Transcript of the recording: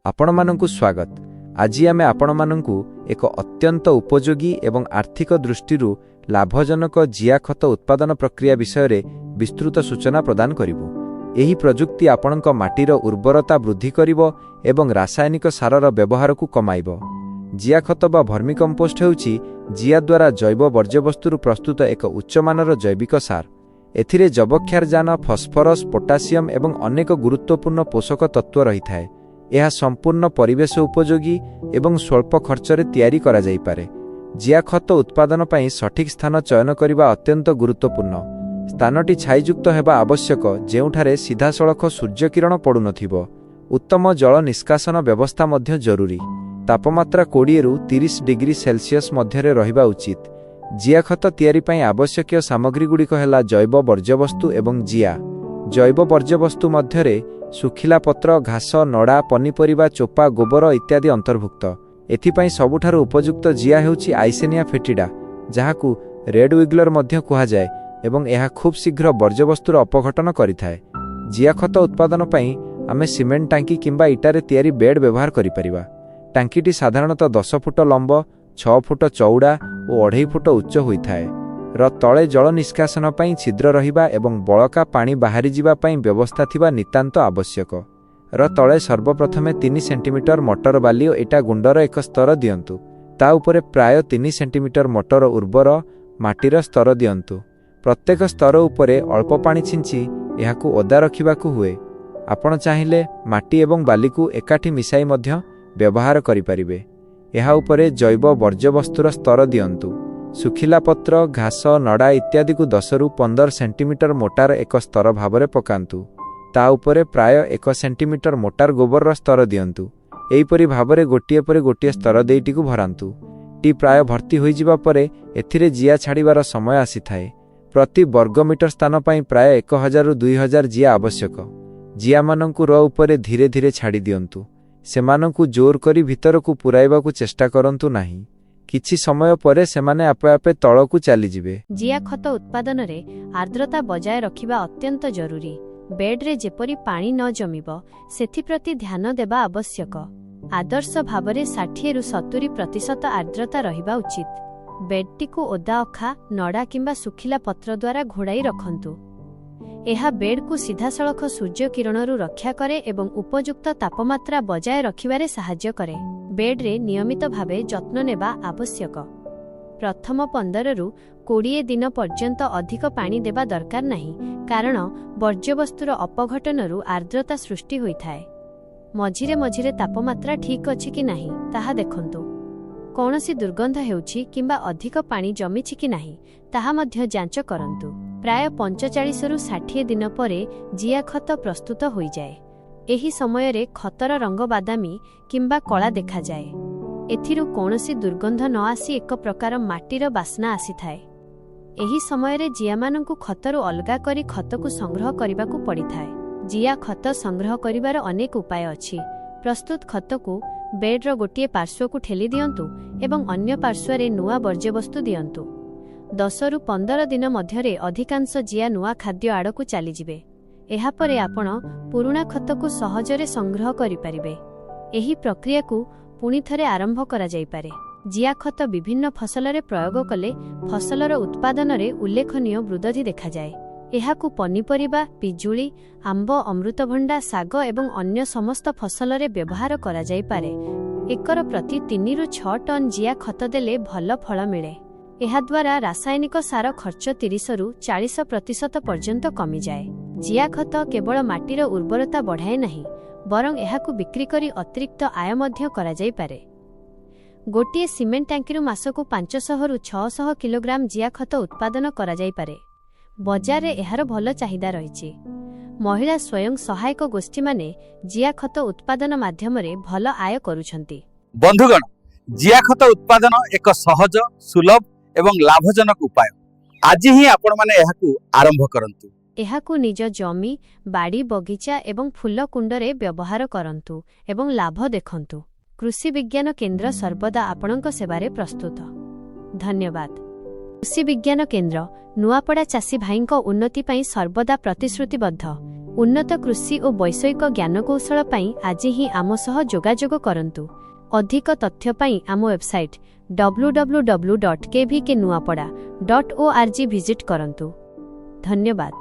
ଆପଣମାନଙ୍କୁ ସ୍ୱାଗତ। ଆଜି ଆମେ ଆପଣମାନଙ୍କୁ ଏକ ଅତ୍ୟନ୍ତ ଉପଯୋଗୀ ଏବଂ ଆର୍ଥିକ ଦୃଷ୍ଟିରୁ ଲାଭଜନକ ଜିଆ ଖତ ଉତ୍ପାଦନ ପ୍ରକ୍ରିୟା ବିଷୟରେ ବିସ୍ତୃତ ସୂଚନା ପ୍ରଦାନ କରିବୁ। ଏହି ପ୍ରଯୁକ୍ତି ଆପଣଙ୍କ ମାଟିର ଉର୍ବରତା ବୃଦ୍ଧି କରିବ ଏବଂ ରାସାୟନିକ ସାରର ବ୍ୟବହାରକୁ କମାଇବ। ଜିଆ ଖତ ବା ଭର୍ମିକମ୍ପୋଷ୍ଟ ହେଉଛି ଜିଆ ଦ୍ୱାରା ଜୈବ ବର୍ଜ୍ୟବସ୍ତୁରୁ ପ୍ରସ୍ତୁତ ଏକ ଉଚ୍ଚମାନର ଜୈବିକ ସାର। ଏଥିରେ ଯବକ୍ଷାରଜାନ, ଫସ୍ଫରସ୍, ପୋଟାସିୟମ ଏବଂ ଅନେକ ଗୁରୁତ୍ୱପୂର୍ଣ୍ଣ ପୋଷକ ତତ୍ତ୍ୱ ରହିଥାଏ। ଏହା ସମ୍ପୂର୍ଣ୍ଣ ପରିବେଶ ଉପଯୋଗୀ ଏବଂ ସ୍ୱଳ୍ପ ଖର୍ଚ୍ଚରେ ତିଆରି କରାଯାଇପାରେ। ଜିଆ ଖତ ଉତ୍ପାଦନ ପାଇଁ ସଠିକ୍ ସ୍ଥାନ ଚୟନ କରିବା ଅତ୍ୟନ୍ତ ଗୁରୁତ୍ୱପୂର୍ଣ୍ଣ। ସ୍ଥାନଟି ଛାଇଯୁକ୍ତ ହେବା ଆବଶ୍ୟକ, ଯେଉଁଠାରେ ସିଧାସଳଖ ସୂର୍ଯ୍ୟକିରଣ ପଡ଼ୁନଥିବ। ଉତ୍ତମ ଜଳ ନିଷ୍କାସନ ବ୍ୟବସ୍ଥା ମଧ୍ୟ ଜରୁରୀ। ତାପମାତ୍ରା 20ରୁ 30 ଡିଗ୍ରୀ ସେଲସିୟସ୍ ମଧ୍ୟରେ ରହିବା ଉଚିତ। ଜିଆ ଖତ ତିଆରି ପାଇଁ ଆବଶ୍ୟକୀୟ ସାମଗ୍ରୀଗୁଡ଼ିକ ହେଲା ଜୈବ ବର୍ଜ୍ୟବସ୍ତୁ ଏବଂ ଜିଆ। ଜୈବ ବର୍ଜ୍ୟବସ୍ତୁ ମଧ୍ୟରେ ଶୁଖିଲା ପତ୍ର, ଘାସ, ନଡ଼ା, ପନିପରିବା ଚୋପା, ଗୋବର ଇତ୍ୟାଦି ଅନ୍ତର୍ଭୁକ୍ତ। ଏଥିପାଇଁ ସବୁଠାରୁ ଉପଯୁକ୍ତ ଜିଆ ହେଉଛି ଆଇସେନିଆ ଫେଟିଡା, ଯାହାକୁ ରେଡ୍ ୱିଗ୍ଲର ମଧ୍ୟ କୁହାଯାଏ ଏବଂ ଏହା ଖୁବ୍ ଶୀଘ୍ର ବର୍ଜ୍ୟବସ୍ତୁର ଅପଘଟନ କରିଥାଏ। ଜିଆ ଖତ ଉତ୍ପାଦନ ପାଇଁ ଆମେ ସିମେଣ୍ଟ ଟାଙ୍କି କିମ୍ବା ଇଟାରେ ତିଆରି ବେଡ୍ ବ୍ୟବହାର କରିପାରିବା। ଟାଙ୍କିଟି ସାଧାରଣତଃ 10 ଫୁଟ ଲମ୍ବ, 6 ଫୁଟ ଚଉଡ଼ା ଓ 2.5 ଫୁଟ ଉଚ୍ଚ ହୋଇଥାଏ। ର ତଳେ ଜଳ ନିଷ୍କାସନ ପାଇଁ ଛିଦ୍ର ରହିବା ଏବଂ ବଳକା ପାଣି ବାହାରିଯିବା ପାଇଁ ବ୍ୟବସ୍ଥା ଥିବା ନିତାନ୍ତ ଆବଶ୍ୟକ। ର ତଳେ ସର୍ବପ୍ରଥମେ 3 ସେଣ୍ଟିମିଟର ମୋଟାର ବାଲି ଓ ଇଟା ଗୁଣ୍ଡର ଏକ ସ୍ତର ଦିଅନ୍ତୁ। ତା ଉପରେ ପ୍ରାୟ 3 ସେଣ୍ଟିମିଟର ମୋଟାର ଉର୍ବର ମାଟିର ସ୍ତର ଦିଅନ୍ତୁ। ପ୍ରତ୍ୟେକ ସ୍ତର ଉପରେ ଅଳ୍ପ ପାଣି ଛିଞ୍ଚି ଏହାକୁ ଓଦା ରଖିବାକୁ ହୁଏ। ଆପଣ ଚାହିଁଲେ ମାଟି ଏବଂ ବାଲିକୁ ଏକାଠି ମିଶାଇ ମଧ୍ୟ ବ୍ୟବହାର କରିପାରିବେ। ଏହା ଉପରେ ଜୈବ ବର୍ଜ୍ୟବସ୍ତୁର ସ୍ତର ଦିଅନ୍ତୁ। ଶୁଖିଲା ପତ୍ର, ଘାସ, ନଡ଼ା ଇତ୍ୟାଦିକୁ 10ରୁ 15 ସେଣ୍ଟିମିଟର ମୋଟାର ଏକ ସ୍ତର ଭାବରେ ପକାନ୍ତୁ। ତା ଉପରେ ପ୍ରାୟ 1 ସେଣ୍ଟିମିଟର ମୋଟାର ଗୋବରର ସ୍ତର ଦିଅନ୍ତୁ। ଏହିପରି ଭାବରେ ଗୋଟିଏ ପରେ ଗୋଟିଏ ସ୍ତର ଦେଇ ଟିକୁ ଭରାନ୍ତୁ। ଟି ପ୍ରାୟ ଭର୍ତ୍ତି ହୋଇଯିବା ପରେ ଏଥିରେ ଜିଆ ଛାଡ଼ିବାର ସମୟ ଆସିଥାଏ। ପ୍ରତି ବର୍ଗମିଟର ସ୍ଥାନ ପାଇଁ ପ୍ରାୟ 1000ରୁ 2000 ଜିଆ ଆବଶ୍ୟକ। ଜିଆମାନଙ୍କୁ ର ଉପରେ ଧୀରେ ଧୀରେ ଛାଡ଼ି ଦିଅନ୍ତୁ। ସେମାନଙ୍କୁ ଜୋର କରି ଭିତରକୁ ପୁରାଇବାକୁ ଚେଷ୍ଟା କରନ୍ତୁ ନାହିଁ। କିଛି ସମୟ ପରେ ସେମାନେ ଆପେ ଆପେ ତଳକୁ ଚାଲିଯିବେ। ଜିଆ ଖତ ଉତ୍ପାଦନରେ ଆର୍ଦ୍ରତା ବଜାୟ ରଖିବା ଅତ୍ୟନ୍ତ ଜରୁରୀ। ବେଡ୍ରେ ଯେପରି ପାଣି ନ ଜମିବ, ସେଥିପ୍ରତି ଧ୍ୟାନ ଦେବା ଆବଶ୍ୟକ। ଆଦର୍ଶ ଭାବରେ 60ରୁ 70% ଆର୍ଦ୍ରତା ରହିବା ଉଚିତ। ବେଡ୍ଟିକୁ ଓଦା ଅଖା, ନଡ଼ା କିମ୍ବା ଶୁଖିଲା ପତ୍ର ଦ୍ୱାରା ଘୋଡ଼ାଇ ରଖନ୍ତୁ। ଏହା ବେଡ୍କୁ ସିଧାସଳଖ ସୂର୍ଯ୍ୟକିରଣରୁ ରକ୍ଷା କରେ ଏବଂ ଉପଯୁକ୍ତ ତାପମାତ୍ରା ବଜାୟ ରଖିବାରେ ସାହାଯ୍ୟ କରେ। ବେଡ୍ରେ ନିୟମିତ ଭାବେ ଯତ୍ନ ନେବା ଆବଶ୍ୟକ। ପ୍ରଥମ 15ରୁ 20 ଦିନ ପର୍ଯ୍ୟନ୍ତ ଅଧିକ ପାଣି ଦେବା ଦରକାର ନାହିଁ, କାରଣ ବର୍ଜ୍ୟବସ୍ତୁର ଅପଘଟନରୁ ଆର୍ଦ୍ରତା ସୃଷ୍ଟି ହୋଇଥାଏ। ମଝିରେ ମଝିରେ ତାପମାତ୍ରା ଠିକ୍ ଅଛି କି ନାହିଁ ତାହା ଦେଖନ୍ତୁ। କୌଣସି ଦୁର୍ଗନ୍ଧ ହେଉଛି କିମ୍ବା ଅଧିକ ପାଣି ଜମିଛି କି ନାହିଁ, ତାହା ମଧ୍ୟ ଯାଞ୍ଚ କରନ୍ତୁ। ପ୍ରାୟ 45ରୁ 60 ଦିନ ପରେ ଜିଆ ଖତ ପ୍ରସ୍ତୁତ ହୋଇଯାଏ। ଏହି ସମୟରେ ଖତର ରଙ୍ଗ ବାଦାମୀ କିମ୍ବା କଳା ଦେଖାଯାଏ। ଏଥିରୁ କୌଣସି ଦୁର୍ଗନ୍ଧ ନ ଆସି ଏକ ପ୍ରକାର ମାଟିର ବାସ୍ନା ଆସିଥାଏ। ଏହି ସମୟରେ ଜିଆମାନଙ୍କୁ ଖତରୁ ଅଲଗା କରି ଖତକୁ ସଂଗ୍ରହ କରିବାକୁ ପଡ଼ିଥାଏ। ଜିଆ ଖତ ସଂଗ୍ରହ କରିବାର ଅନେକ ଉପାୟ ଅଛି। ପ୍ରସ୍ତୁତ ଖତକୁ ବେଡ୍ର ଗୋଟିଏ ପାର୍ଶ୍ୱକୁ ଠେଲି ଦିଅନ୍ତୁ ଏବଂ ଅନ୍ୟ ପାର୍ଶ୍ୱରେ ନୂଆ ବର୍ଜ୍ୟବସ୍ତୁ ଦିଅନ୍ତୁ। 10ରୁ 15 ଦିନ ମଧ୍ୟରେ ଅଧିକାଂଶ ଜିଆ ନୂଆ ଖାଦ୍ୟ ଆଡ଼କୁ ଚାଲିଯିବେ। ଏହାପରେ ଆପଣ ପୁରୁଣା ଖତକୁ ସହଜରେ ସଂଗ୍ରହ କରିପାରିବେ। ଏହି ପ୍ରକ୍ରିୟାକୁ ପୁଣିଥରେ ଆରମ୍ଭ କରାଯାଇପାରେ। ଜିଆ ଖତ ବିଭିନ୍ନ ଫସଲରେ ପ୍ରୟୋଗ କଲେ ଫସଲର ଉତ୍ପାଦନରେ ଉଲ୍ଲେଖନୀୟ ବୃଦ୍ଧି ଦେଖାଯାଏ। ଏହାକୁ ପନିପରିବା, ପିଜୁଳି, ଆମ୍ବ, ଅମୃତଭଣ୍ଡା, ଶାଗ ଏବଂ ଅନ୍ୟ ସମସ୍ତ ଫସଲରେ ବ୍ୟବହାର କରାଯାଇପାରେ। ଏକର ପ୍ରତି 3ରୁ 6 ଟନ୍ ଜିଆ ଖତ ଦେଲେ ଭଲ ଫଳ ମିଳେ। ଏହାଦ୍ୱାରା ରାସାୟନିକ ସାର ଖର୍ଚ୍ଚ 30ରୁ 40% ପର୍ଯ୍ୟନ୍ତ କମିଯାଏ। ଜିଆ ଖତ କେବଳ ମାଟିର ଉର୍ବରତା ବଢ଼ାଏ ନାହିଁ, ବରଂ ଏହାକୁ ବିକ୍ରି କରି ଅତିରିକ୍ତ ଆୟ ମଧ୍ୟ କରାଯାଇପାରେ। ଗୋଟିଏ ସିମେଣ୍ଟ ଟାଙ୍କିରୁ ମାସକୁ 500ରୁ 600 କିଲୋଗ୍ରାମ ଜିଆ ଖତ ଉତ୍ପାଦନ କରାଯାଇପାରେ। ବଜାରରେ ଏହାର ଭଲ ଚାହିଦା ରହିଛି। ମହିଳା ସ୍ୱୟଂ ସହାୟକ ଗୋଷ୍ଠୀମାନେ ଜିଆ ଖତ ଉତ୍ପାଦନ ମାଧ୍ୟମରେ ଭଲ ଆୟ କରୁଛନ୍ତି। ବନ୍ଧୁଗଣ, ଜିଆ ଖତ ଉତ୍ପାଦନ ଏକ ସହଜ, ସୁଲଭ ଏବଂ ଲାଭଜନକ ଉପାୟ। ଆଜି ହିଁ ଆପଣମାନେ ଏହାକୁ ଆରମ୍ଭ କରନ୍ତୁ। ଏହାକୁ ନିଜ ଜମି, ବାଡ଼ି, ବଗିଚା ଏବଂ ଫୁଲ କୁଣ୍ଡରେ ବ୍ୟବହାର କରନ୍ତୁ ଏବଂ ଲାଭ ଦେଖନ୍ତୁ। କୃଷି ବିଜ୍ଞାନ କେନ୍ଦ୍ର ସର୍ବଦା ଆପଣଙ୍କ ସେବାରେ ପ୍ରସ୍ତୁତ। ଧନ୍ୟବାଦ। କୃଷି ବିଜ୍ଞାନ କେନ୍ଦ୍ର ନୂଆପଡ଼ା ଚାଷୀ ଭାଇଙ୍କ ଉନ୍ନତି ପାଇଁ ସର୍ବଦା ପ୍ରତିଶ୍ରୁତିବଦ୍ଧ। ଉନ୍ନତ କୃଷି ଓ ବୈଷୟିକ ଜ୍ଞାନକୌଶଳ ପାଇଁ ଆଜି ହିଁ ଆମ ସହ ଯୋଗାଯୋଗ କରନ୍ତୁ। ଅଧିକ ତଥ୍ୟ ପାଇଁ ଆମ ୱେବସାଇଟ୍ www.kvknuapada.org visit କରନ୍ତୁ। ଧନ୍ୟବାଦ।